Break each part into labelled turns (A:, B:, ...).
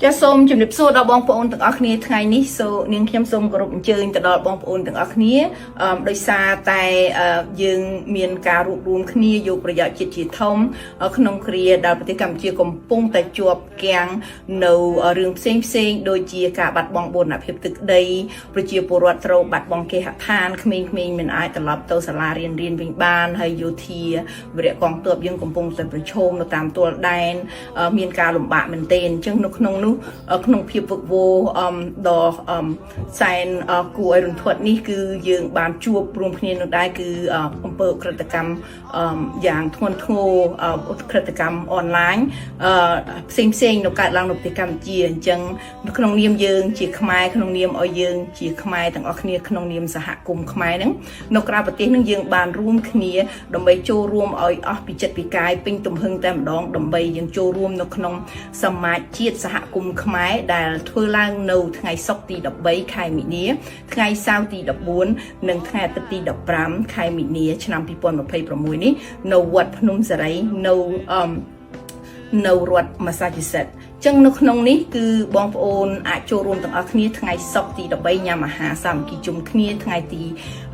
A: ចាសសូមជម្រាបសួរដល់បងប្អូនទាំងអស់គ្នាថ្ងៃនេះសូនាងខ្ញុំសូមគោរពអញ្ជើញទៅដល់បងប្អូនទាំងអស់គ្នាអឺដោយសារតែអឺយើងមានការរួបរួមគ្នាយកប្រយោជន៍ជាតិជាធំក្នុងគ្រាដែលប្រទេសកម្ពុជាកំពុងតែជាប់គាំងនៅរឿងផ្សេងផ្សេងៗដូចជាការបាត់បង់បូរណភាពទឹកដីប្រជាពលរដ្ឋត្រូវបាត់បង់គេហដ្ឋានក្មេងៗមិនអាចត្រឡប់ទៅសាលារៀនរៀនវិញបានហើយយោធាវរៈកងទ័ពយើងកំពុងតែប្រឈមនៅតាមទួលដែនមានការលំបាកមែនទែនអញ្ចឹងនៅក្នុងនោះក្នុងភាពវឹកវរអមដ៏អមសែនគួរឲ្យរន្ធត់នេះគឺយើងបានជួបរួមគ្នានោះដែរគឺអំពើឧក្រិដ្ឋកម្មយ៉ាងធ្ងន់ធ្ងរឧក្រិដ្ឋកម្មអនឡាញផ្សេងផ្សេងនៅកើតឡើងនៅប្រទេសកម្ពុជាអញ្ចឹងក្នុងនាមយើងជាខ្មែរក្នុងនាមឲ្យយើងជាខ្មែរទាំងអស់គ្នាក្នុងនាមសហគមន៍ខ្មែរហ្នឹងនៅក្រៅប្រទេសហ្នឹងយើងបានរួមគ្នាដើម្បីចូលរួមឲ្យអស់ពីចិត្តពីកាយពេញទំហឹងតែម្ដងដើម្បីយើងចូលរួមនៅក្នុងសមាជជាតិសហគមន៍ខ្មែរដែលធ្វើឡើងនៅថ្ងៃសុក្រទី13ខែមីនាថ្ងៃសៅរ៍ទី14និងថ្ងៃអាទិត្យទី15ខែមីនាឆ្នាំ2026នេះនៅវត្តភ្នំសេរីនៅអឺនៅរដ្ឋ Massachusetts ចឹងនៅក្នុងនេះគឺបងប្អូនអាចចូលរួមទាំងអស់គ្នាថ្ងៃសុក្រទី13ញ៉ាំអាហារសាមគ្គីជុំគ្នាថ្ងៃទី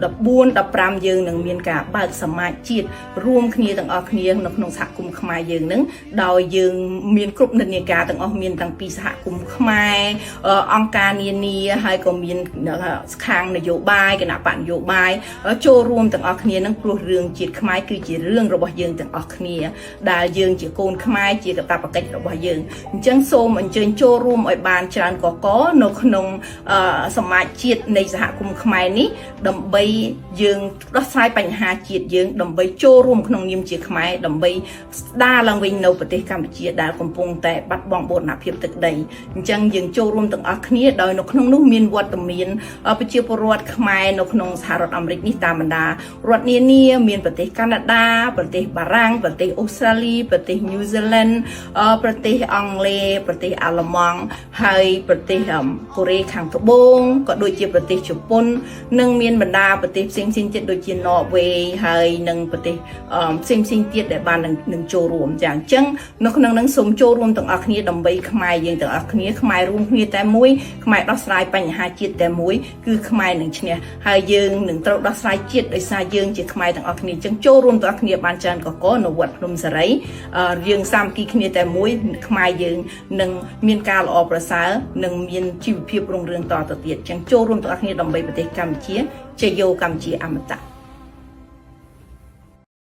A: 14 15យើងនឹងមានការបើកសមាជជាតិរួមគ្នាទាំងអស់គ្នានៅក្នុងសហគមន៍ខ្មែរយើងនឹងដោយយើងមានគ្រប់និន្នាការទាំងអស់មានតាំងពីសហគមន៍ខ្មែរអង្គការនានាហើយក៏មានខាងនយោបាយគណបក្សនយោបាយចូលរួមទាំងអស់គ្នានឹងព្រោះរឿងជាតិខ្មែរគឺជារឿងរបស់យើងទាំងអស់គ្នាដែលយើងជាកូនខ្មែរជាកាតព្វកិច្ចរបស់យើងអញ្ចឹងសូមអញ្ជើញចូលរួមឲ្យបានច្រើនកកនៅក្នុងសមាជជាតិនៃសហគមន៍ខ្មែរនេះដើម្បីយើងដោះស្រាយបញ្ហាជាតិយើងដើម្បីចូលរួមក្នុងនាមជាខ្មែរដើម្បីស្ដារឡើងវិញនៅប្រទេសកម្ពុជាដែលកំពុងតែបាត់បង់បូរណភាពទឹកដីអញ្ចឹងយើងចូលរួមទាំងអស់គ្នាដោយនៅក្នុងនោះមានវត្តមានប្រជាពលរដ្ឋខ្មែរនៅក្នុងសហរដ្ឋអាមេរិកនេះតាមបណ្ដារដ្ឋនានាមានប្រទេសកាណាដាប្រទេសបារាំងប្រទេសអូស្ត្រាលីប្រទេសញូហ្សេឡង់ប្រទេសអង់គ្លេសប្រទេសអាល្លឺម៉ង់ហើយប្រទេសកូរ៉េខាងត្បូងក៏ដូចជាប្រទេសជប៉ុននិងមានបណ្ដាប្រទេសផ្សេងៗទៀតដូចជាន័រវេហើយនិងប្រទេសផ្សេងផ្សេងទៀតដែលបាននឹងចូលរួមចាអញ្ចឹងនៅក្នុងនឹងសូមចូលរួមទាំងអស់គ្នាដើម្បីខ្មែរយើងទាំងអស់គ្នាខ្មែររួមគ្នាតែមួយខ្មែរដោះស្រាយបញ្ហាជាតិតែមួយគឺខ្មែរនឹងឈ្នះហើយយើងនឹងត្រូវដោះស្រាយជាតិដោយសារយើងជាខ្មែរទាំងអស់គ្នាអញ្ចឹងចូលរួមទាំងអស់គ្នាបានច្រើនកកនៅវត្តភ្នំសេរីយើងសាមគ្គីគ្នាតែមួយខ្មែរយើងនឹងមានការល្អប្រសើរនិងមានជីវភាពរុងរឿងតទៅទៀតអញ្ចឹងចូលរួមទាំងអស់គ្នាដើម្បីប្រទេសកម្ពុជាជយោកម្ពុជាអមតៈ។